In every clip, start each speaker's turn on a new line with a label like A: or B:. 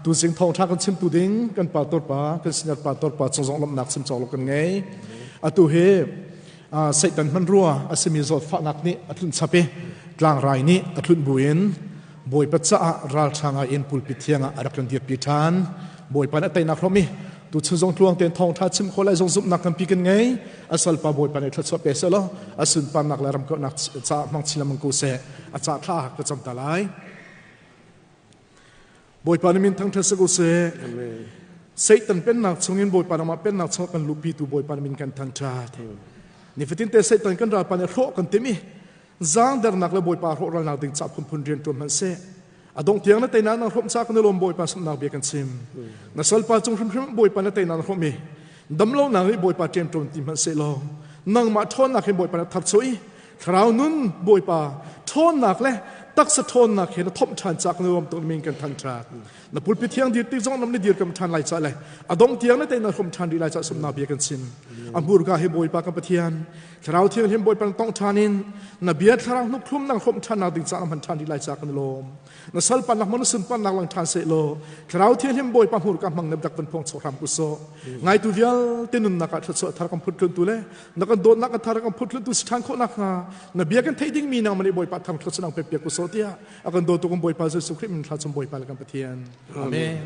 A: Tuzing thawngtha kan chimtu ding kan pastor pa, kan senior pastor pa cung zong lawmhnak chim cawk lo kan ngei. Atu hi Satan hmanrua a simi zawtfahnak nih a tlunh chap i tlangrai nih a tlunh buin Bawipa caah ralṭha ngai in pulpit thiang ah a rak kan dirpi ṭhan. Bawipa nih a teinak hlawm i tuchun zong tluang tein thawngṭha chim khawh lai zong zumhnak tampi kan ngei. A salpa Bawipa nih thluachuah pe seh law a sunparnak le ramkauhnak caah hmang chin lengmang ko seh. A cah thla ka cam ta lai. Bawipa na min thangṭhat si ko seh. Satan pennak chungin Bawipa nangmah pennak chungah kan luhpitu Bawipa na min kan thangṭhat. Nifatin te Satan kan ralpa nih hrawh kan timh i zaangdernak le Bawipa hrawhralnak ding ca phunphun rian ṭuan hmanh seh. A dongh tiang na teinak na hrawm ca kan i lawm Bawipa sumnak bia kan chim. Na salpa cung hrimhrim Bawipa na teinak na hrawm i damlonak nih Bawipa ṭem ṭawn ti hmanh seh law nangmah ṭhawnnak hin Bawipa na tharchuah i Thlarau nun Bawipa ṭhawnnak le taksa ṭhawnnak he na thomh ṭhan ca kan nuam tuk min kan than ṭhat. Na pulpit thiang dir tik zong nam na dirkam ṭhan lai ca le a dong tiang na tein na hrom ṭhan rih lai ca sumnak bia kan chim. A hmurka hi Bawipa kan Pathian Thlarau Thianghlim Bawipa na tongh ṭhan in na bia thlarau hnukhlum nang hrom ṭhannak ding ca na hman ṭhan rih lai ca kan lawm. Na salpannak mo na sunparnak lang ṭhan seh law Thlarau Thianghlim Bawipa hmurka hmang na dak van phuang chawh hram ku sawh. Ngaitu vialte nunnak ah thluachuah thar kan phut tu le na kan dawtnak kan thar kan phut tu si ṭhan khawh nakhnga na bia kan theih dingmi nangmah nih Bawipa thang thluachuah pe piak ku sawh tiah a kan dawtu kan Bawipa Jesuh Khrih min thla chung Bawipa le kan Pathian. Amen.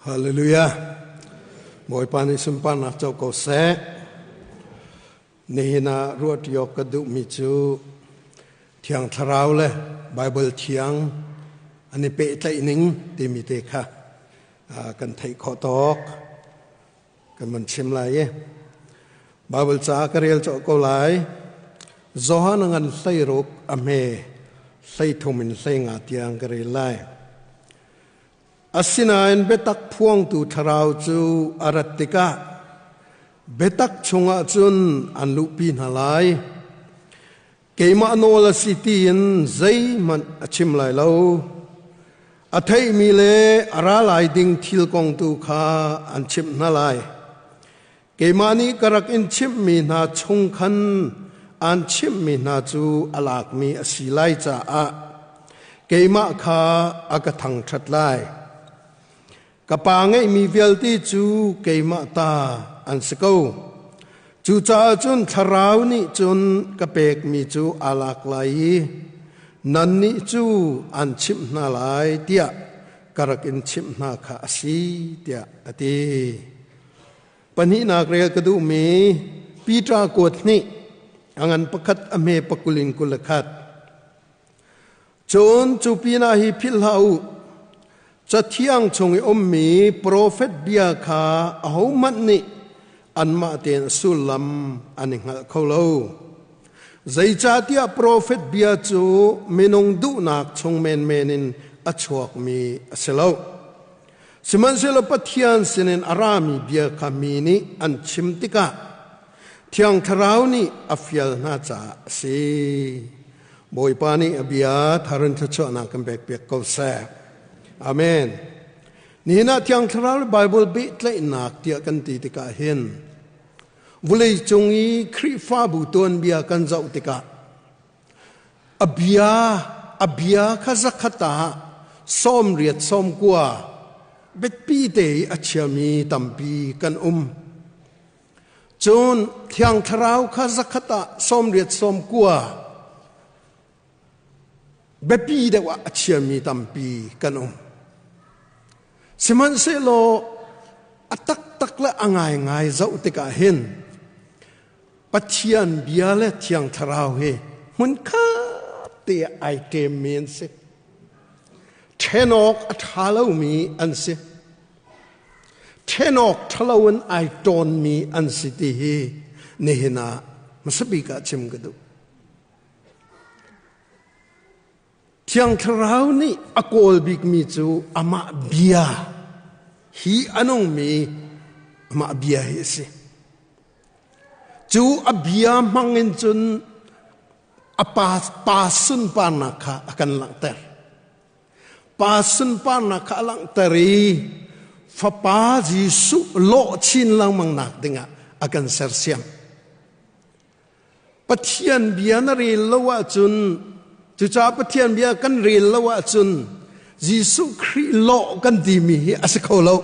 B: Hallelujah. Bawipa nih sunparnak co ko seh. Nihin ah ruahṭi awk ka duhmi cu Thiang Thlarau le Baibal Thiang an i pehtlaih ning timi te kha kan theih khawh tawk kan van chim lai i Baibal ca ka rel cawh ko lai. Johan a ngan 16 a hme 13 in 15 tiang ka rel lai. Asinain biatak phuangtu thlarau cu a rat tikah biatak chungah cun an luhpi hna lai. Keimah nawl a si tiin zeihmanh a chim lai lo. A theihmi le a ra lai ding thil kong tu kha an chimh hna lai. Keimah nih ka rak in chimhmi hna chung khan aan chimhmi hna cu a lakmi a si lai caah keimah kha a ka thangṭhat lai. Ka pa ngeihmi vialte cu keimah ta an si ko. Cucaah cun Thlarau nih cun ka pekmi cu aa lak lai i nannih cu an chimh hna lai tiah ka rak in chimh hna kha a si tiah a ti. Pahnihnak rel ka duhmi Peter kuat hnih a ngan pakhat a hme pakul in 21. Cun cu pinah hi philh hlah u. Cathiang chung i ummi profet bia kha ahohmanh nih anmah tein a sullam an i hngalh kho lo. Zeicahtiah profet bia cu minung duhnak chung menmen in a chuakmi a si lo. Sihmanhsehlaw Pathian sinin a rami bia kha mi nih an chim tikah Thiang Thlarau nih a fial hna caah a si. Bawipa nih a bia thar in thluachuahnak kan pekpiak ko seh. Amen. Nihin ah Thiang Thlarau le Bible pehtlaihnak tiah kan ti tikah hin vulei cung i Khrihfabu tuanbia kan zoh tikah A bia kha zakhat ah 80 90 biapi te i a chiami tampi kan um. Cun Thiang Thlarau kha zakhat ah 80 90 biapi deuh ah a chiami tampi kan um. Sihmanhsehlaw a taktak le a ngaingai zoh tikah hin Pathian bia le Thiang Thlarau hi hmunkhat te ai ṭemmi an si. Ṭhen awk a ṭha lomi an si. Ṭhen awk ṭhalo in ai ṭawnmi an si ti hi nihin ah hmasa bik ah chim ka duh. Thiang Thlarau nih a kawl bikmi cu amah bia hi a nungmi amah bia hi a si. Cu a bia hmang in cun a pa sunparnak kha a kan langhter. Pa sunparnak kha a langhter i Fapa Jesuh lawh chin lengmang nak dingah a kan sersiam. Pathian bia na rel lo ahcun, cucaah Pathian bia kan rel lo ahcun, Jesuh Khrih lawh kan timi hi a si kho lo.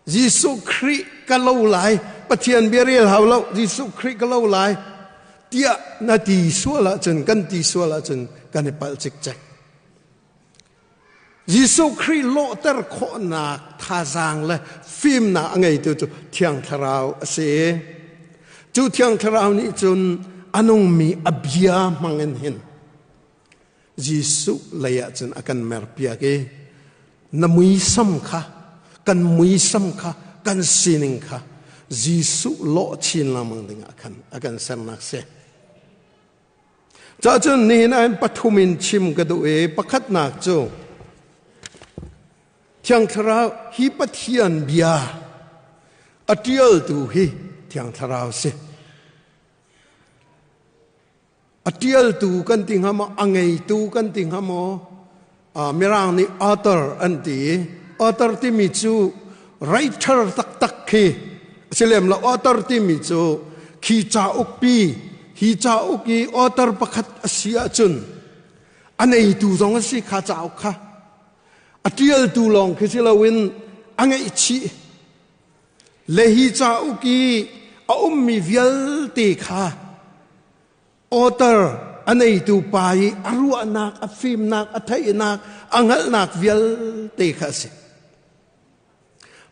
B: Jesuh Khrih ka lo lai, Pathian bia rel hau lo, Jesuh Khrih ka lo lai tiah na ti sual ahcun, kan ti sual ahcun kan i palh cikcek. Jesuh Khrih lawhter khawhnak thazaang le fimnak a ngeitu cu Thiang Thlarau a si. Cu Thiang Thlarau nih cun a nungmi a bia hmangin hin Jesuh lei ah cun a kan merpiak i na muisam kha kan muisam kha kan sining kha Jesuh lawh chin lengmang dingah khan a kan sernak si. Cahcun nihin ah hin pathum in chim ka duh i pakhatnak cu Thiang Thlarau hi Pathian bia a ṭialtu hi Thiang Thlarau si. A ṭialtu kan ti hnga maw, a ngeitu kan ti hnga maw, Mirang nih author an ti i author timi cu writer taktak khi a si lem lo. Author timi cu khi cauk pi hi cauk i author pakhat a si ahcun a neitu zong a si kha cauk kha a ṭialtu lawng khi si loin a ngeihchih le hi cauk i a ummi vialte kha Author a neitu pa i a ruahnak, a fimnak, a theihnak, a hngalhnak vialte kha a si.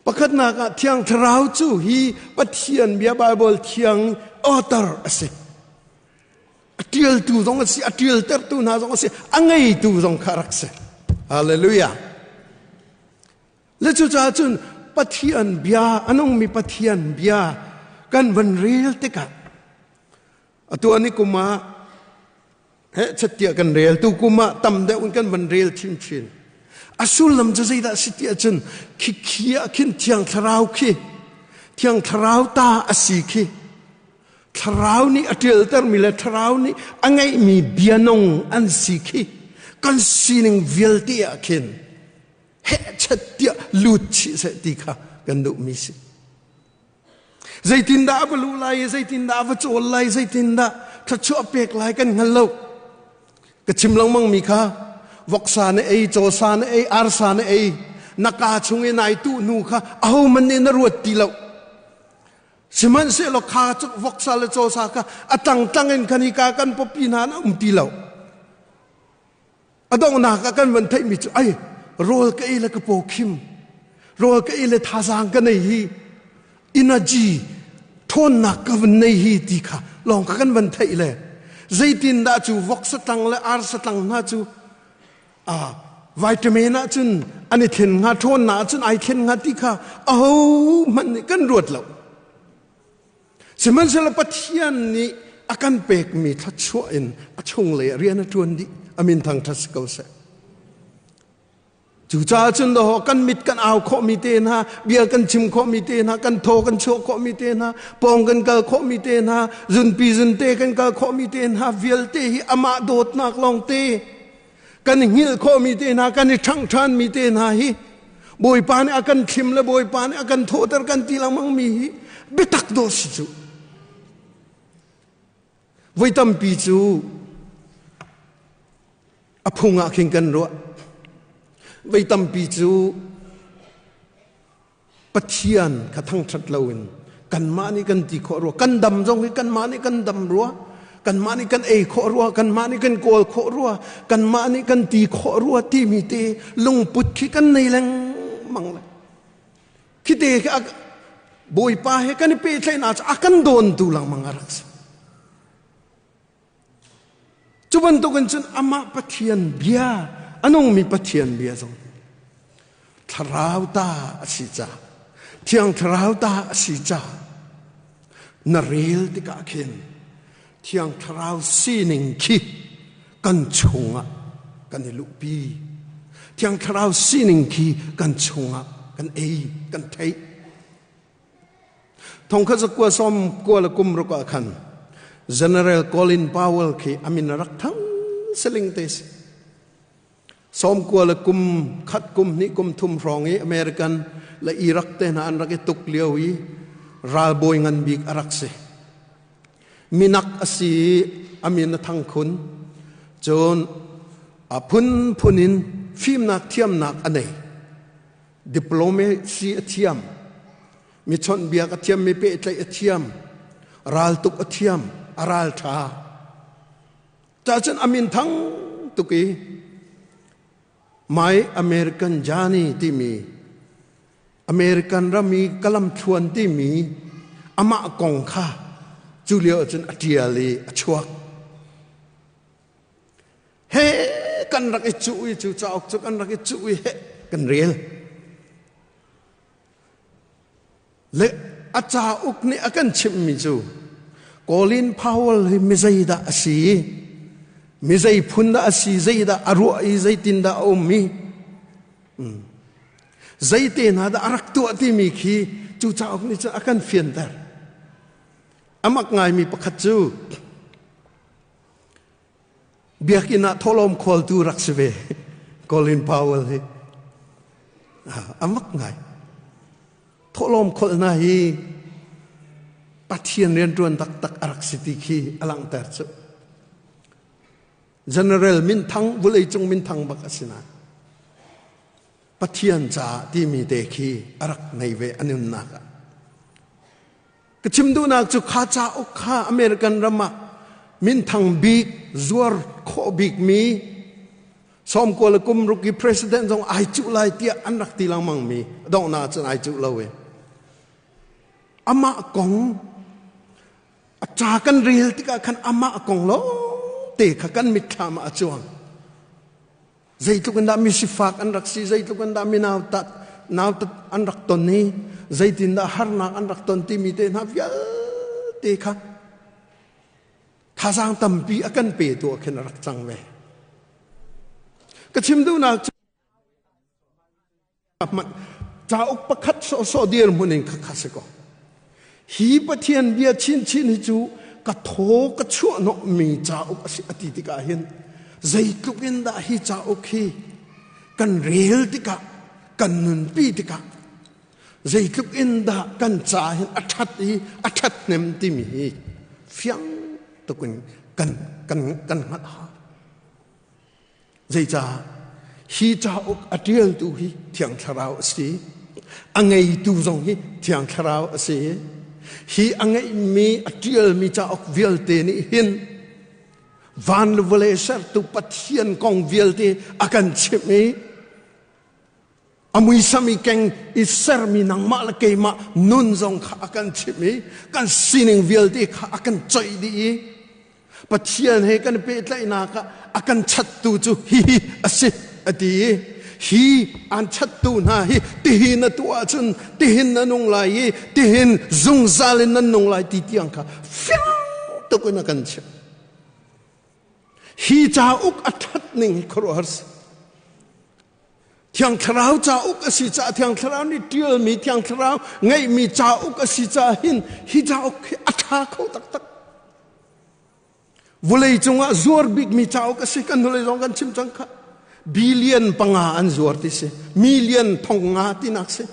B: Pakhatnak ah Thiang Thlarau cu hi Pathian bia Baibal thiang author a si. A ṭialtu zong a si, a ṭialtertu hna zong a si, a ngeitu zong kha rak si. Hallelujah. Le cucaah cun Pathian bia, a nungmi Pathian bia kan van rel tikah Atu ani kum ah he chattiah kan rel tu kum ah tam deuh in kan van rel chinchin. A sullam cu zeidah si ti ahcun khi khi ah khin Thiang Thlarau khi Thiang Thlarau ta a si khi Thlarau nih a ṭialtermi le Thlarau nih a ngeihmi bianung an si khi kan sining vialte ah khin hehchat tiah lut chih seh ti kha kan duhmi si. Zeitindah a va luh lai i zeitindah a va cawl lai, zeitindah thluachuah pek lai kan hngal lo. Ka chim lengmang mi kha voksa na ei, cawsa na ei, arsa na ei, na kaa chung i nai tuh hnu kha ahohmanh nih na ruat ti lo. Sihmanhsehlaw kha cu voksa le cawsa kha a tangtang in khan hi ka kan pawpi hna na um ti lo. A donghnak ah kan van theihmi cu ai rawl ka ei le ka paw khim rawl ka ei le thazaang ka nei hi energy thawnnak ka van nei hi ti kha lawng kha kan van theih le zeitindah cu vok satlang le ar satlang hna cu a vitamin ah cun an i thlen hnga thawnnak ah cun ai thlen hnga ti kha aho hmanh nih kan ruat lo. Sihmanhsehlaw Pathian nih a kan pekmi thluachuah in a chunglei ah rian a ṭuan dih. A min thangṭhat si ko seh. Cucaah cun dawh kan mit kan au khawhmi te hna, bia kan chim khawhmi te hna, kan thaw kan chuah khawhmi te hna, pawng kan kal khawhmi te hna, zunpi zunte kan kal khawhmi te hna vialte hi amah dawtnak lawngte kan i hngilh khawhmi te hna, kan i ṭhangh ṭhanmi te hna hi Bawipa nih a kan thlim le Bawipa nih a kan thawhter kan ti lengmangmi hi biatak dawh si cu. Voi tampi cu a phung ah khin kan ruah. Voi tampi cu Pathian kha thangṭhat loin kanmah nih kan ti khawh rua kan dam zong hi kanmah nih kan dam rua kanmah nih kan ei khawh rua kanmah nih kan kawl khawh rua kanmah nih kan ti khawh rua timi te lungput khi kan nei lengmang le khi te khi Bawipa he kan i pehtlaihnak cu a kan dawntu lengmang a rak si. Cu bantukin cun amah Pathian bia, a nungmi Pathian bia zong thlarau ta a si ca, Thiang Thlarau ta a si ca, na rel tikah khin Thiang Thlarau sining khi kan chungah kan i luhpi. Thiang Thlarau sining khi kan chungah kan ei, kan theih. Thongkhat zakua sawm kua le kum ruk ah khan General Colin Powell khi a min a rak thang siling te si. Sawm kua le kum khat kum hnih kum thum hrawng i American le Iraq te hna an rak i tuk lio i ralbawi ngan bik a rak si. Minak a si i a min a thang khun. Cun a phunphun in fimnak thiamnak a nei. Diplomacy a thiam. Mi chawnhbiak a thiam, mi pehtlaih a thiam. Raltuk a thiam, a ral ṭha. Cacun a min thang tuk i My American Journey timi American ram i ka lamthluan timi amah kong kha cu lio ahcun a ṭial i a chuak. He kan rak i cuh i cu cauk cu kan rak i cuh i he kan rel. Le a cauk nih a kan chimhmi cu Colin Powell hi mi zeidah a si mi zei phun dah a si zeidah a ruah i zeitindah a um i Zeite hna dah a rak tuah timi khi cu cauk nih cun a kan fianter. A mak ngaimi pakhat cu biakinn ah thawhlawm khawltu rak si ve Colin Powell hi a mak ngai. Thawhlawm kholhna hi Pathian rianṭuan taktak a rak si ti khi a langhter cu. General minthang vawleicung minthang bak a si nain Pathian caah timi te khi a rak ngei ve a nunnak ah. Ka chim duhnak cu kha cauk kha American ram ah minthang bik zuar khawh bik mi sawmkua le kum ruk i president zong ai cuh lai tiah an rak ti lengmang mi donghnak cun ai cuh lo e. Amah kong A ca kan rel tikah khan amah kong lawngte kha kan mitthlam ah a cuang. Zeitluk in dah mi sifak an rak si, zeitluk in dah mi nautat nautat an rak ton i zeitindah harnak an rak ton timi te hna vialte kha thazaang tampi a kan pe tu ah khin a rak cang ve. Ka chim duhnak cu Cauk pakhat sawhsawh dirhmun in khakha si ko. Hi Pathian bia chinchin hi cu ka thaw ka chuahhnawhmi cauk a si a ti tikah hin zeitluk in dah hi cauk hi kan rel tikah kan nunpi tikah zeitluk in dah kan ca hin a ṭhat i a ṭhathnem timi hi fiang tukin kan kan kan hngalh hau. Zeicah? Hi cauk a ṭialtu hi Thiang Thlarau a si. A ngeitu zong hi Thiang Thlarau a si. Hi a ngeihmi a ṭialmi cauk vialte nih hin van le vawlei sertu Pathian kong vialte a kan chimh i a muisam i keng i sermi nangmah le keimah nun zong kha a kan chimh i kan sining vialte kha a kan coih dih i Pathian he kan pehtlaihnak ah a kan chattu cu hihi a si a ti i hi an chattu hna hi tihin na tuah ahcun tihin na nung lai i tihin zungzal in nan nung lai ti tiang kha fiang tuk in a kan chimh. Hi cauk a ṭhat ning hi khuaruahhar si. Thiang Thlarau cauk a si caah Thiang Thlarau nih ṭialmi Thiang Thlarau ngeihmi cauk a si caah hin hi cauk hi a ṭha kho taktak. Vulei cungah zuar bikmi cauk a si kan hnulei zong kan chim cang kha. Billion panga an zuar ti si. Million thong nga tinak si.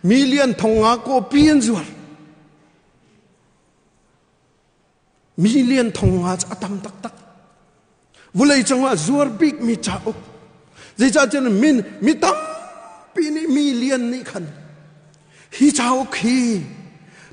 B: Million thong nga copy an zuar. Million thong nga cu a tam taktak. Vulei cungah zuar bikmi cauk. Zeicahtiah min mi tampi nih million nih khan hi cauk hi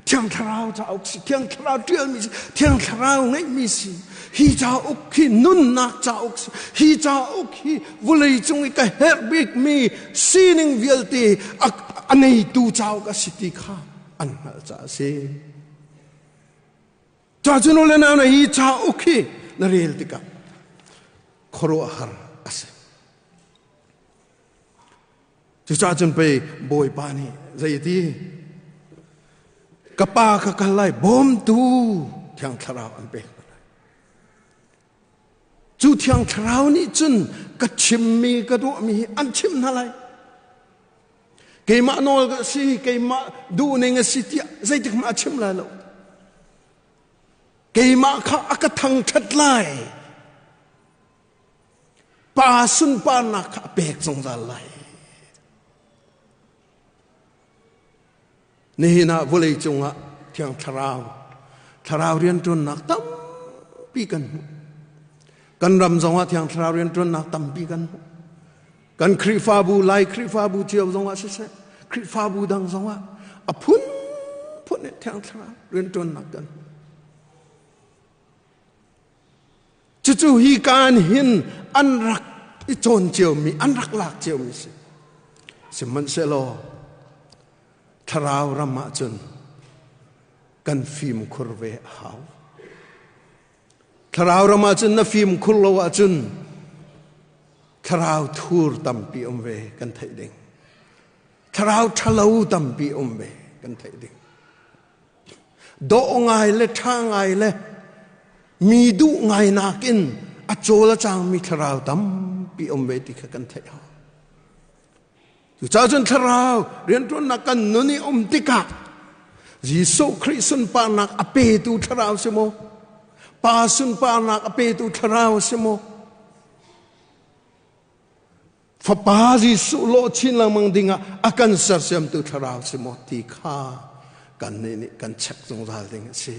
B: Thiang Thlarau cauk si, Thiang Thlarau ṭialmi si, Thiang Thlarau ngeihmi si. Hi cauk hi nunnak cauk si. Hi cauk hi vulei cung i ka herh bikmi sining vialte a neitu cauk a si ti kha an hngalh caah a si. Ca cu nu le nau na hi cauk hi na rel tikah khuaruahhar a si. Cucaah cun pei Bawipa nih zei a ti? Ka pa ka kal lai bawmtu Thiang Thlarau an pek lai. Cu Thiang Thlarau nih cun ka chimmi ka duahmi hi an chim hna lai. Keimah nawl ka si, keimah duhning a si tiah zeitik hmanh a chim lai lo. Keimah kha a ka thangṭhat lai. Pa sunparnak kha a pek zungzal lai. Nihin ah vawlei cungah Thiang Thlarau, Thlarau rianṭuannak tampi kan hmuh. Kan ram zongah Thiang Thlarau rianṭuannak tampi kan hmuh. Kan Khrihfabu, Lai Khrihfabu cio zongah siseh, Khrihfabu dang zongah a phunphun in Thiang Thlarau rianṭuannak kan hmu. Cucu hi kaan hin an rak i cawn ciomi, an rak lak ciomi si. Sihmanhsehlaw thlarau ram ahcun kan fimkhur ve a hau. Thlarau ram ahcun na fimkhur lo ahcun thlarau thur tampi um ve kan theih ding. Thlarau ṭhalo tampi um ve kan theih ding. Dawh ngai le ṭha ngai le mi duh ngai nakin a cawl a cangmi thlarau tampi um ve ti kha kan theih hau. Cucaah cun thlarau rianṭuannak kan nun i um tikah Jesuh Khrih sunparnak a petu thlarau si maw? Pa sunparnak a petu thlarau si maw? Fapa Jesuh lawh chin lengmang dingah a kan sersiamtu thlarau si maw ti kha kan nih nih kan check zungzal ding a si.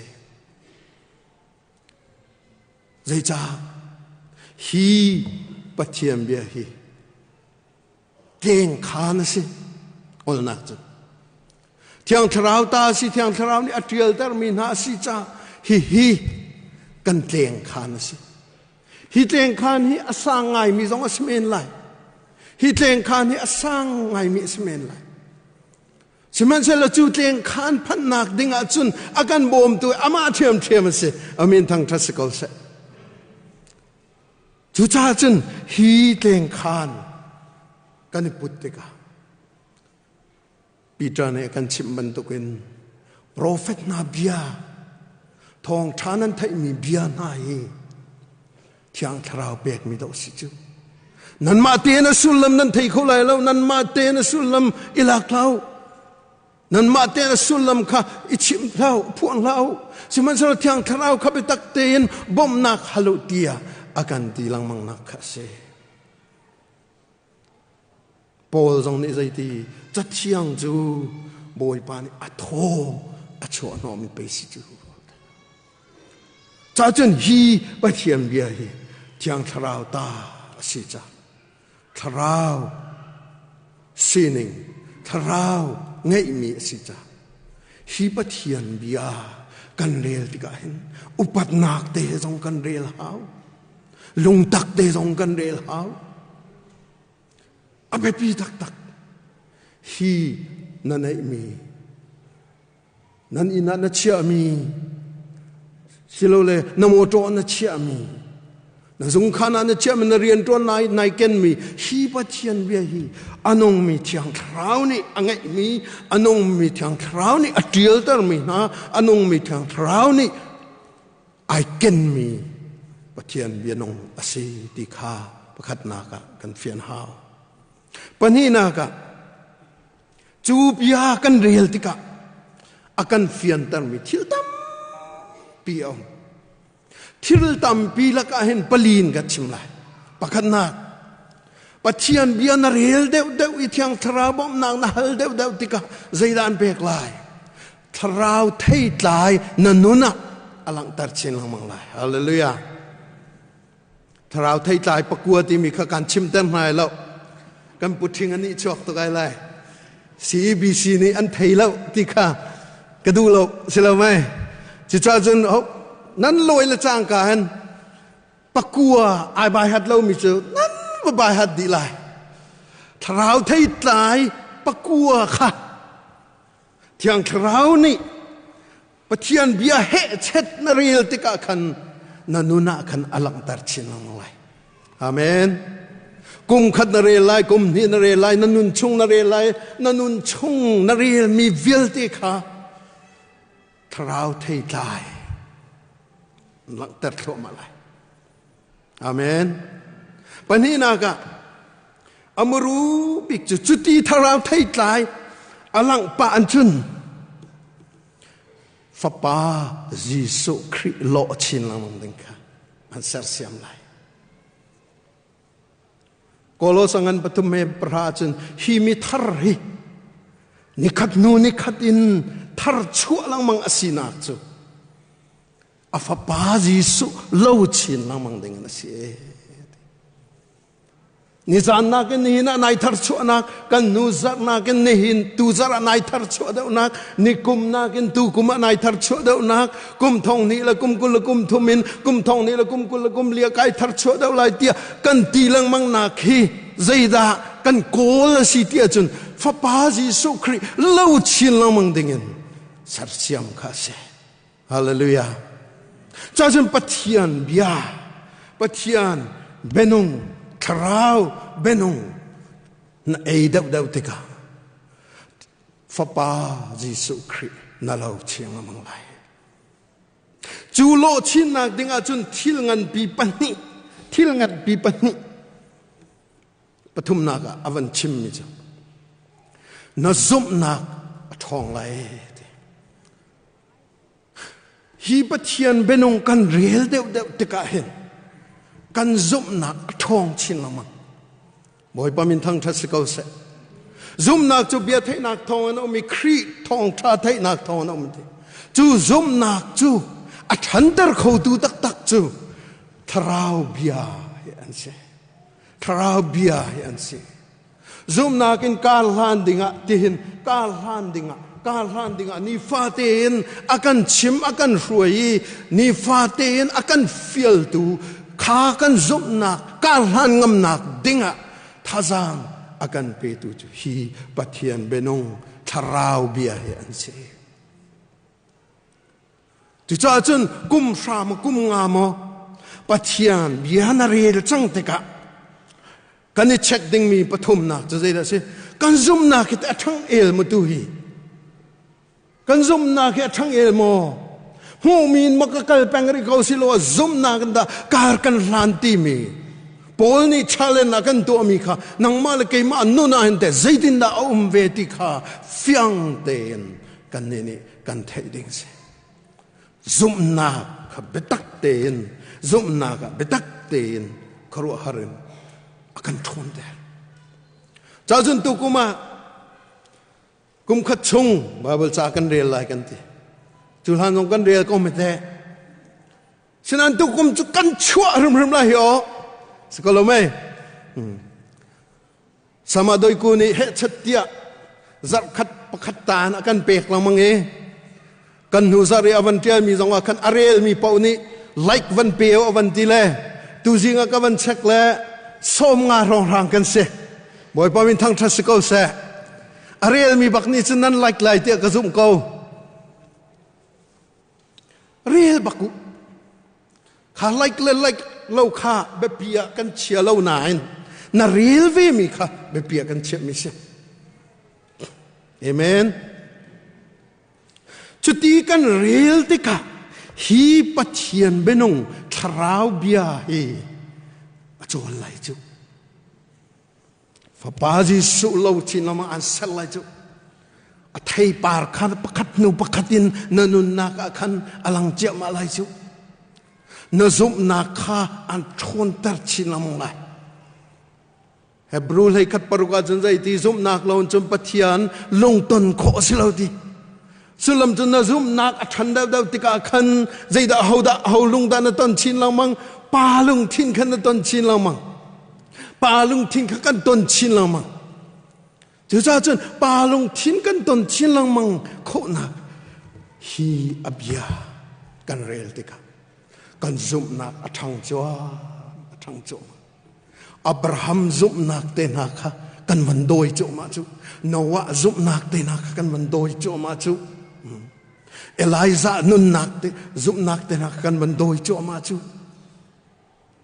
B: Zeicah hi Pathian bia hi Tleng khaan a si. Olnak cu. Thiang Thlarau ta a si, Thiang Thlarau nih a ṭialtermi hna a si caah hihi kan tleng khaan a si. Hi tleng khaan hi a sang ngaimi zong a si men lai. Hi tleng khaan hi a sang ngaimi a si men lai. Sihmanhsehlaw cu tleng khaan phanhnak ding ahcun a kan bawmtu amah ṭhiamṭhiam a si. Amin thangṭhat si ko seh. Cucaah cun hi tlengkhan kan i put tikah Peter nih a kan chimh bantukin profet hna bia thawngṭha nan theihmi bia hna hi Thiang Thlarau pekmi dawh si cu. Nanmah tein a sullam nan thei kho lai lo, nanmah tein a sullam i lak hlah u. Nanmah tein a sullam kha i chim hlah u, phuang hlah u. Sihmanhsehlaw Thiang Thlarau kha biatak tein bawmhnak hal u tiah a kan ti lengmangnak kha a si. Paul zong nih zeiti Cathiang cu Bawipa nih a thaw a chuahhnawhmi pei si cu. Cacun hi Pathian bia hi Thiang Thlarau ta a si ca. Thlarau sining, thlarau ngeihmi a si caah hi Pathian bia kan rel tikah hin upatnak te zong kan rel hau. Lungtak te zong kan rel hau. A biapi taktak. Hi na neihmi nan inn ah na chiahmi silole na mawṭaw na chiahmi na zungkhan ah na chiahmi na rianṭuan nai nai kenmi hi Pathian bia hi a nungmi Thiang Thlarau nih a ngeihmi a nungmi Thiang Thlarau nih a ṭialtermi hna a nungmi Thiang Thlarau nih ai kenmi Pathian bia nung a si ti kha pakhatnak ah kan fian hau. Pahnihnak ah Cu bia kan rel tikah a kan fiantermi thil tampi a um. Thil tampi lakah hin pali in ka chim lai. Pakhatnak, Pathian bia na rel deuhdeuh i Thiang Thlarau bawmhnak na hal deuhdeuh tikah zeidah an pek lai? Thlarau theitlai na nun ah a langhter chin lengmang lai. Hallelujah. Thlarau theitlai pakua timi kha kan chimter hna lo. Kan puṭhing an nih chuak tuk ai lai. CEBC nih an thei lo ti kha ka duh lo si lo mei. Cucaah cun nan lawi le cangka hin pakua ai bai hat lomi cu nan va bai hat dih lai. Thlarau theitlai pakua kha Thiang Thlarau nih Pathian bia hehchet na rel tikah khan na nun ah khan a langhter chin lengmang lai. Amen. Kum khat na rel lai, kum hnih na rel lai, na nun chung na rel lai, na nun chung na relmi vialte kha thlarau theitlai langhter thluahmah lai. Amen. Pahnihnak ah amuru bik cu cuti thlarau theitlai a langh pah an cun Fapa Jesuh Khrih lawh chin lengmang ding kha an sersiam lai. Kolosa ngan pathum he pahra cun hi mi thar hi nikhat hnu nikhat in thar chuah lengmang a sinak cu a fapa Jesuh lo chin lengmang ding an si. Nizan nakin nihin ah nai tharchuahnak, kan hnu zarh nakin nihin tu zarh ah nai tharchuah deuhnak, ni kum nakin tu kum ah nai tharchuah deuhnak, kum thong hnih le kum 20 le kum thum in kum thong hnih le kum 20 le kum li kai tharchuah deuh lai tiah kan ti lengmang nak hi zeidah kan kawl a si ti ahcun Fapa Jesuh Khrih lo chin lengmang dingin sersiam kha a si. Hallelujah. Cacun Pathian bia, Pathian benung, thlarau benung na ei deuhdeuh tikah Fapa Jesuh Khrih na lo chiang lengmang lai. Cu lawh chinnak ding ahcun thil nganpi pahnih, thil nganpi pahnih pathumnak ah a van chimmi cu na zumhnak a ṭhawng lai ti. Hi Pathian bianung kan rel deuhdeuh tikah hin kan zumhnak a ṭhawng chin lengmang. Bawipa min thangṭhat si ko seh. Zumhnak cu bia theihnak thawng in a um i Khrih thawngṭha theihnak thawng in a um ti. Cu zumhnak cu a ṭhanter khotu taktak cu thlarau bia hi an si. Thlarau bia hi an si. Zumhnak in kar hlan dingah tihin kar hlan dingah kar hlan dingah nifate in a kan chim a kan hruai i nifate in a kan fialtu kha kan zumhnak kar hlan ngamnak dingah thazaang a kan petu cu hi Pathian bianung thlarau bia hi an si. Cucaah cun kum hra maw kum nga maw Pathian bia na rel cang tikah kan i check dingmi pathumnak cu zeidah a si? Kan zumhnak hi a ṭhang el maw tu hi? Kan zumhnak hi a ṭhang el maw? Hmuhmi in maw ka kal peng rih ko si lo zumhnak in dah kar kan hlan timi Paul nih challenge a kan tuahmi kha nangmah le keimah nun ah hin teh zeitindah a um ve ti kha fiang tein kannih nih kan theih ding si. Zumhnak kha biatak tein zumhnak ah biatak tein khuaruahhar in a kan ṭhawnter. Cacun tukum ah kum khat chung Bible ca kan rel lai kan ti. Cu hlan zong kan rel ko mete. Sinain tukum cu kan chuah hrimhrim lai hi aw. Si ko lo mei? Sama doiku nih hehchat tiah zarhkhat pakhat taan a kan pek lengmang i kan hnu zarh i a van ṭialmi zong ah khan a relmi paoh nih like van pe a van ti le tuzing ah ka van check le 50 hrawnghrang kan si. Bawipa min thangṭhat si ko seh. A relmi bak nih cun nan like lai tiah ka zumh ko. Rel bak u. Kha like le like lo kha biapi ah kan chia lo nain na rel ve mi kha biapi ah kan chiahmi si. Amen. Cuti kan rel tikah hi Pathian bianung thlarau bia hi a cawl lai cu. Fapa Jesuh lo chin lama an ser lai cu. A theipar kha pakhat hnu pakhat in na nunnak ah khan a lang ciahmah lai cu. Na zumhnak kha an ṭhawnter chin lengmang lai. Hebrew 13:6 ah cun zei ti zumhnak lo cun Pathian lungton khawh a si lo ti. Sullam cu na zumhnak a ṭhan deuhdeuh tikah khan zeidah hodah ho lung dah na ton chin lengmang pa lungthin khan na ton chin lengmang. Pa lungthin kha kan ton chin lengmang. Cucaah cun pa lungthin kan ton chin lengmang khawhnak hi a bia kan rel tikah kan zumhnak a ṭhang cuam a ṭhang cuahmah. Abraham zumhnak te hna kha kan van dawi cuahmah cu Noah zumhnak te hna kha kan van dawi cuahmah cu Elijah nunnak te zumhnak te hna kha kan van dawi cuahmah cu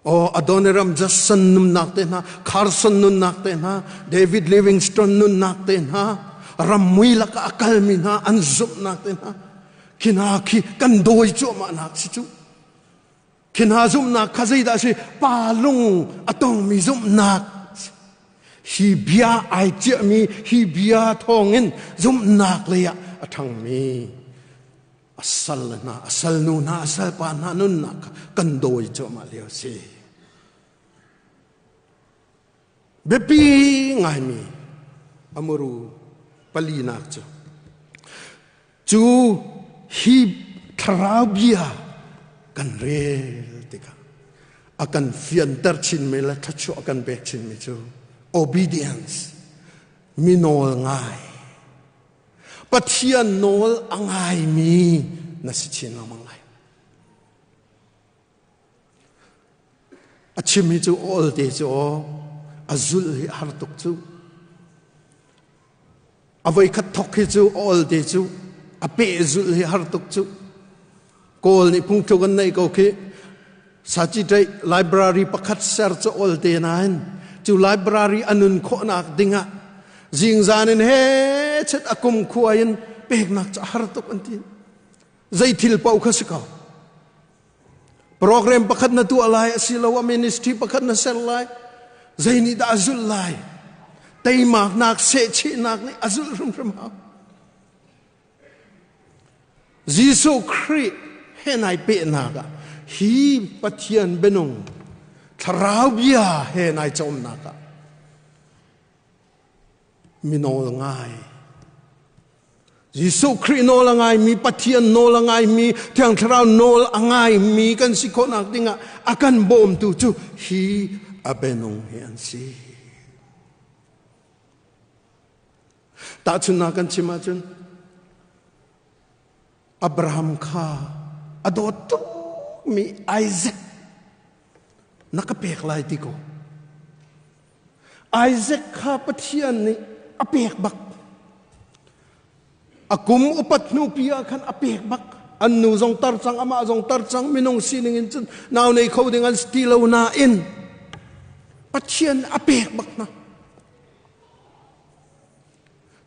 B: Oh, Adoniram Judson nunnak te hna, Carson nunnak te hna, David Livingstone nunnak te hna, rammui lakah a kalmi hna an zumhnak te hna, khi hna khi kan dawi cuahmah nak si cu. Khi hna zumhnak kha zeidah a si? Pa lung a tongmi zumhnak. Hi bia ai ciahmi, hi bia thawngin zumhnak lei ah a ṭhangmi a sal hna a salnu hna a salpa hna nunnak kha kan dawi cuahmah lio a si. Biapi ngaimi a muru palinak cu cu hi thlarau bia kan rel tikah A kan fianter chinmi le thluachuah a kan pek chinmi cu obedience, mi nawl ngai. Pathian nawl a ngaimi na si chin lengmang lai. A chim hi cu awl te cu aw, a zulh hi a har tuk cu. A voikhat thok hi cu awl te cu, a peh zulh hi har tuk cu. Kawl nih phungthluk an neih ko khi. Saci library pakhat ser cu awl te nain cu library a nun khawhnak dingah zingzan in he chet a kum khua in peknak cu a har tuk an ti. Zei thil paoh kha si ko. Program pakhat na tuah lai asiloah ministry pakhat na ser lai. Zei nih dah a zulh lai? Teimaknak, sehchihnak nih a zulh hrimhrim hau. Jesuh Khrih he nai pehnak ah hi Pathian bianung thlarau bia he nai cawmnak ah mi nawl ngai Jesuh Khrih nawl a ngaimi, Pathian nawl a ngaimi, Thiang Thlarau nawl a ngaimi kan si khawhnak dingah a kan bawmtu cu hi a bianung hi an si. Tahchunhnak kan chim ahcun Abraham kha a dawt tukmi Isaac na ka pek lai ti ko. Isaac kha Pathian nih a pek bak. A kum upat hnu pi ah khan a pek bak. An nu zong tar cang, amah zong tar cang, minung sining in cun nau nei kho ding an si ti lo nain Pathian a pek bak hna.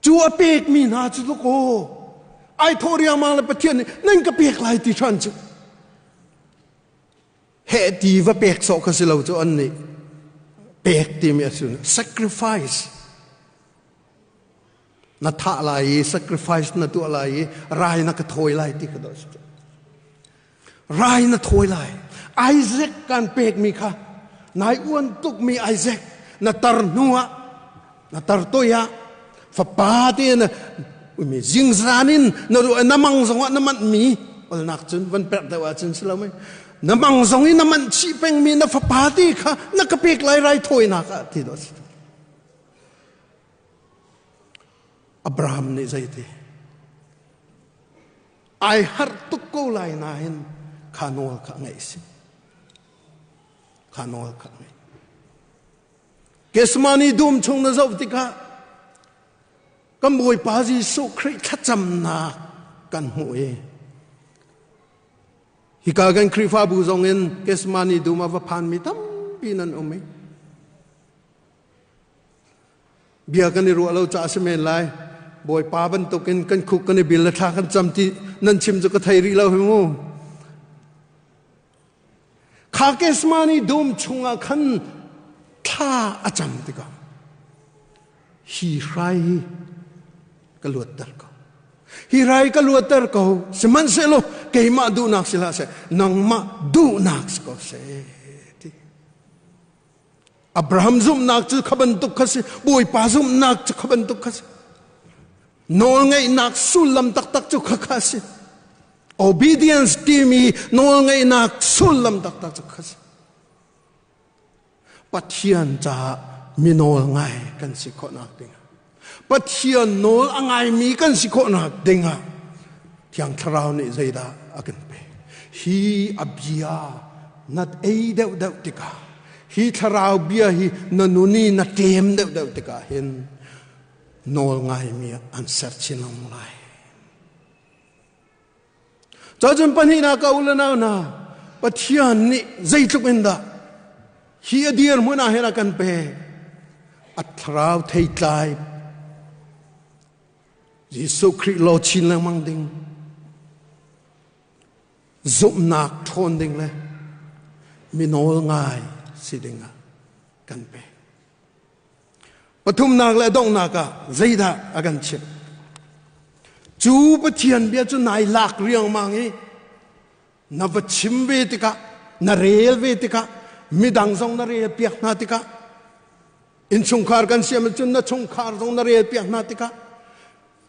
B: Cu a pekmi hna cu tuk aw, ai thawh riangmang le Pathian nih nan ka pek lai ti ṭhan cu. Heh ti va pek sawh kha si lo cu an nih pek timi a si sacrifice na thah lai i sacrifice na tuah lai i rai na ka thawi lai ti kha dawh rai na thawi lai Isaac kan pekmi kha nai uan tukmi Isaac na tar hnu ah na tar toi ah fapa te na mi zingzan in na ruah na mang zong ah na manh mi olnak cun van perh deuh ahcun si lo mei na mang zong in na manh chih peng mi na fapa te kha na ka pek lai rai thawinak ah ti dawh si Abraham nih zeiti ai harh tuk ko lai nain kha nawl kha ngaih si kha nawl kha ngaih Gethsemane dum chung na zoh tikah kan Bawipa Jesuh Khrih thlacamnak kan hmuh i hika kan Khrihfabu zong in Gethsemane dum ah va phanmi tampi nan um i bia kan i ruah lo caah si men lai Bawipa bantukin kan khuk kan i bil le thla kan cam ti nan chim cu ka thei rih lo hi mu. Kha Gethsemane dum chungah khan thla a cam tikah hi hrai hi ka luatter ko. Hi rai ka luatter ko. Sihmanhsehlaw keimah duhnak si hlah seh, nangmah duhnak si ko seh. Ti. Abraham zumhnak cu kha bantuk kha si, Bawipa zumhnak cu kha bantuk kha si. Nawlngeihnak sullam taktak cu kha kha si. Obedience timi nawlngeihnak sullam taktak cu kha si. Pathian caah mi nawl ngai kan si khawhnak dingah Pathian nawl a ngaimi kan si khawhnak dingah Thiang Thlarau nih zeidah a kan pek? Hi a bia na ei deuhdeuh tikah hi thlarau bia hi na nun i na ṭem deuhdeuh tikah hin nawl ngaimi an ser chin lengmang lai. Cun pahnihnak ka u le nau hna, Pathian nih zeitluk in dah hi a dirhmun ah hin a kan pek. A thlarau theitlai Jesuh Khrih law chin lengmang ding zumhnak ṭhawn ding le mi nawl ngai si ding ah kan pek. Pathumnak le donghnak ah zeidah a kan chimh? Cu Pathian bia cu nai lak riangmang i na va chim ve tikah, na rel ve tikah, midang zong na rel piak hna tikah, innchungkhar kan siam ahcun na chungkhar zong na rel piak hna tikah,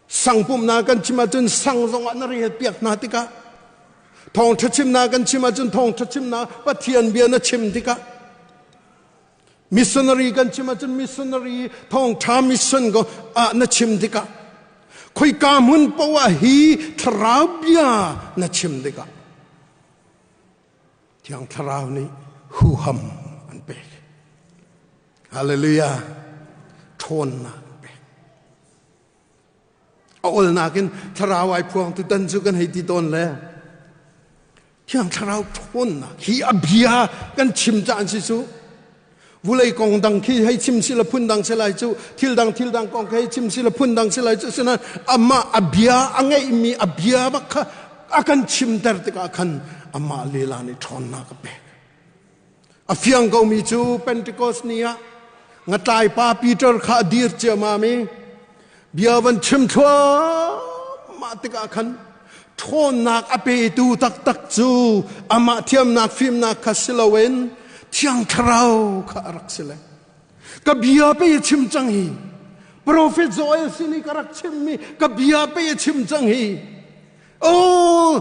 B: sang pumhnak kan chim ahcun sang zong ah na rel piak hna tikah, Thawngṭha chimnak kan chim ahcun thawngṭha chimnak Pathian bia na chim tikah missionary kan chim ahcun missionary thawngṭha mission ko ah na chim tikah khoika hmun poah hi thlarau bia na chim tikah Thiang Thlarau nih huham an pek. Hallelujah. Ṭhawnnak an pek. A olnak in thlarau ai phuang tu tan cu kan hei ti tawn le Thiang Thlarau ṭhawnnak hi a bia kan chim caan si cu vulei kong dang khi hei chim si la phun dang si lai cu thil dang thil dang kong khi hei chim si la phun dang si lai cu sinain amah a bia a ngeihmi a bia bak kha a kan chimter tikah khan amah lila nih ṭhawnnak a pek a fiang komi cu Pentecost ni ah ngatlai pa Peter kha a dir ciammam i bia van chim thluahmah tikah khan ṭhawnnak a petu taktak cu amah thiamnak fimnak kha si loin Thiang Thlarau kha a rak si le ka bia pei a chim cang hi Prophet Joel sin i ka rak chimmi ka bia pei a chim cang hi Oh,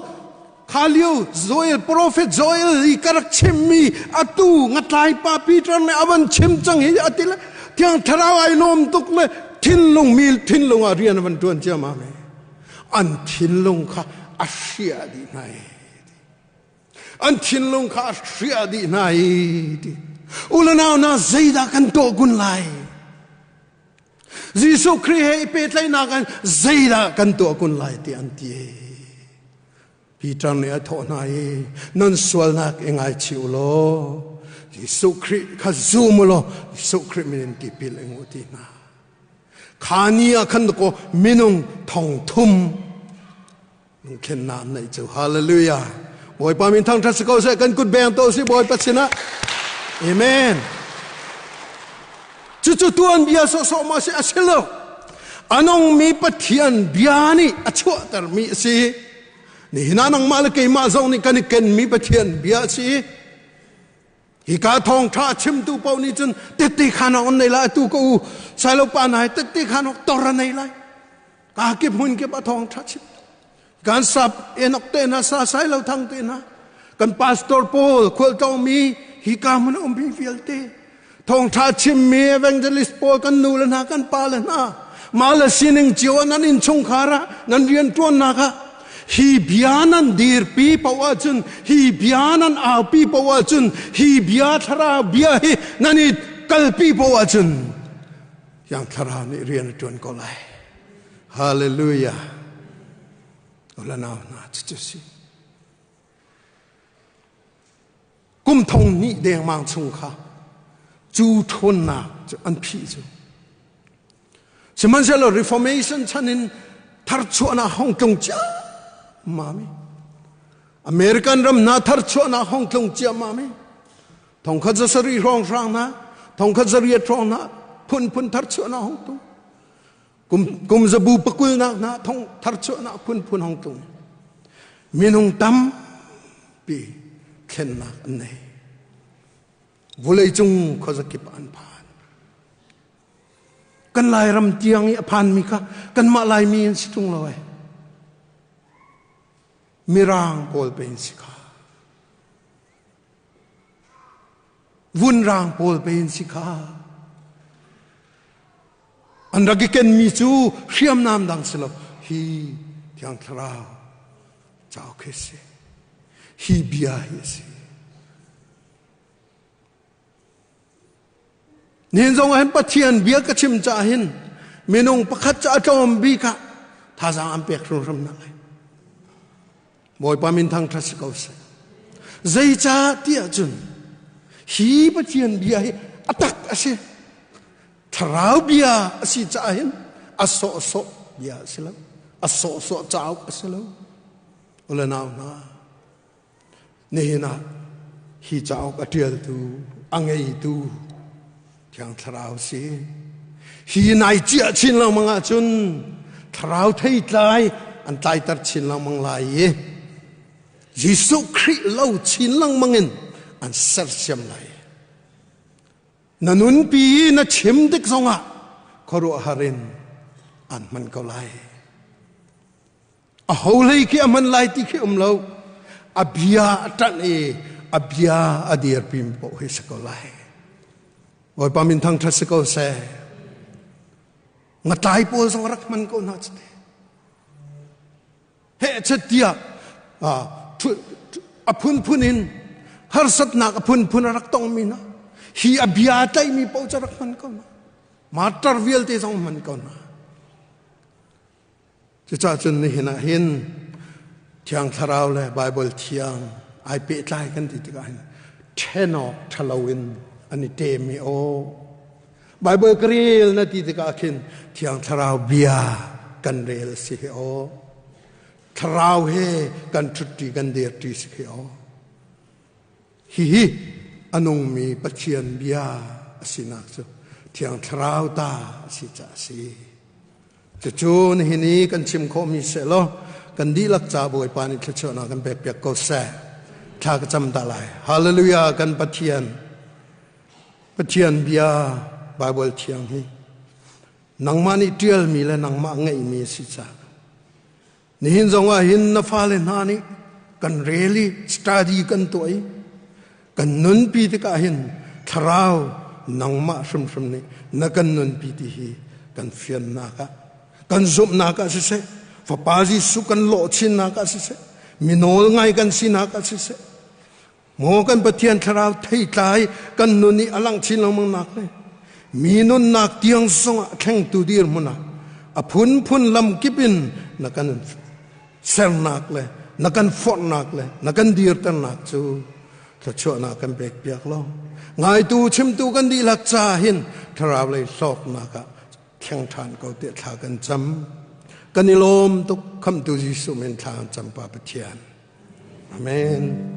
B: kha lio Joel, prophet Joel i ka rak chimmi atu ngatlai pa Peter nih a van chim cang hi a ti le Thiang Thlarau ai lawm tuk le thinlung mi thinlung ah rian a van tuan ciammam i an thinlung kha a hriah dih hna i an thinlung kha a hriah dih hna i ti u le nau na zeidah kan tuah kun lai Jesuh Khrih he i pehtlaihnak in zeidah kan tuah kun lai ti an ti. Peter nih a thawh hna i nan sualnak i ngaichih u law Jesuh Khrih kha zum u law Jesuh Khrih min in tipil ing u ti hna. Kha ni ah khan ko minung thong thum lungthlennak an neih cu hallelujah Bawipa min thangṭhat si ko seh kan kut beng to si Bawipa sinah amen cucu tuanbia sawhsawh ma si a si lo a nungmi Pathian bia nih a chuahtermi a si nihin ah nangmah le keimah zong nih kan i kenmi Pathian bia a si Hika thawngṭha a chimtu paoh nih cun tette khan awk an nei lai atu ka u Sailo pa nai tette khan awk tor a nei lai ka kip hmun kip a thawngṭha chim kan sap enok te hna sa sailo thang te hna kan pastor pawl khualtlawng mi hika hmun a ummi vialte thawngṭha chimmi evangelist pawl kan nu le hna kan pa le hna mah le sining cio ah nan innchungkhar ah nan rianṭuannak ah hi bia nan dirpi paoh ahcun hi bia nan aupi paoh ahcun hi bia thlarau bia hi nan i kalpi paoh ahcun Thiang Thlarau nih rian a ṭuan ko lai. Hallelujah. Ulanau hna cucu si. Kum thong hnih dengmang chung kha cu ṭhawnnak cu an phih cu. Sihmanhsehlaw Reformation chan in tharchuahnak hong tlung ciammam i American ram hna tharchuahnak hong tlung ciammam i thongkhat za sarih hrawnghrang hna thongkhat zariat hrawng hna phunphun tharchuahnak hong tlung kum kum zabu pakulnak hna thong tharchuahnak phunphun hong tlung minung tampi thlennak an nei Vawleicung khuazakip ah an phan. Kan Lairam tiang i a phanmi kha kanmah Laimi an si ṭung lo ai. Mirang pawl pe in si kha. Vunrang pawl pe in si kha. An rak i kenmi cu hriamnam dang si lo. Hi Thiang Thlarau cauk hi si. Hi bia hi a si. Nihin zong ah hin Pathian bia ka chim caah hin minung pakhat ca a tlawm bik ah thazaang an pek hrimhrim hna lai. Bawipa min thangṭhat si ko seh. Zeicah ti ahcun hi Pathian bia hi a tak a si. Thlarau bia a si caah hin a sawhsawh bia a si lo. A sawhsawh cauk a si lo. Ule nau hna, Nihin ah hi cauk a ṭialtu, a ngeitu Thiang Thlarau si. Hi nai ciah chin lengmang ahcun Thlarau theitlai an tlaiter chin lengmang lai i Jesuh Khrih lo chin lengmang in an sersiam lai. Na nunpi i na chim tik zongah khuaruahhar in an hman ko lai. A ho hlei khi a hman lai ti khi um lo. A bia a ṭanh i a bia a dirpi mi paoh hi si ko lai. Bawipa min thangṭhat si ko seh. Ngatlai pawl zong rak hman ko hna cu He tiah a phunphun in harsatnak a phunphun a rak tongmi hna hi a bia tlaihmi paoh cu rak hman ko hna. Martar vialte zong hman ko hna. Cucaah cun nihin ah hin Thiang Thlarau le Baibal thiang ai pehtlai kan ti tikah hin ṭhen awk ṭhalo in an i ṭem i aw Baibal ka rel na ti tikah khin Thiang Thlarau bia kan rel si hi aw Thlarau he kan ṭhutṭi kan dirṭi si khi aw Hihi a nungmi Pathian bia a sinak cu Thiang Thlarau ta a si caah a si. Cucu nihin i kan chim khawhmi sehlaw kan dihlak ca Bawipa nih thluachuahnak kan pekpiak ko seh. Thla ka cam ta lai. Hallelujah kan Pathian. Pathian bia Bible thiang hi nangmah nih ṭialmi le nangmah ngeihmi a si caah Nihin zong ah hin na fale hna nih kan rel i study kan tuah i kan nunpi tikah hin thlarau nangmah hrimhrim nih na kan nunpi ti hi kan fiannak ah kan zumhnak ah siseh fapa Jesuh kan lawh chinnak ah siseh minawl ngai kan sinak ah siseh maw kan Pathian thlarau theitlai kan nun i a langh chin lengmang nak le mi nunnak tiang zongah thlengtu dirhmun ah a phunphun lam kip in na kan sernak le na kan forhnak le na kan dirternak cu thluachuahnak kan pek piak lo ngaitu chimtu kan dihlak ca hin thlarau lei hlawknak ah thleng ṭhan ko tiah thla kan cam kan i lawm tuk khamtu Jesuh min thla kan cam pa Pathian Amen.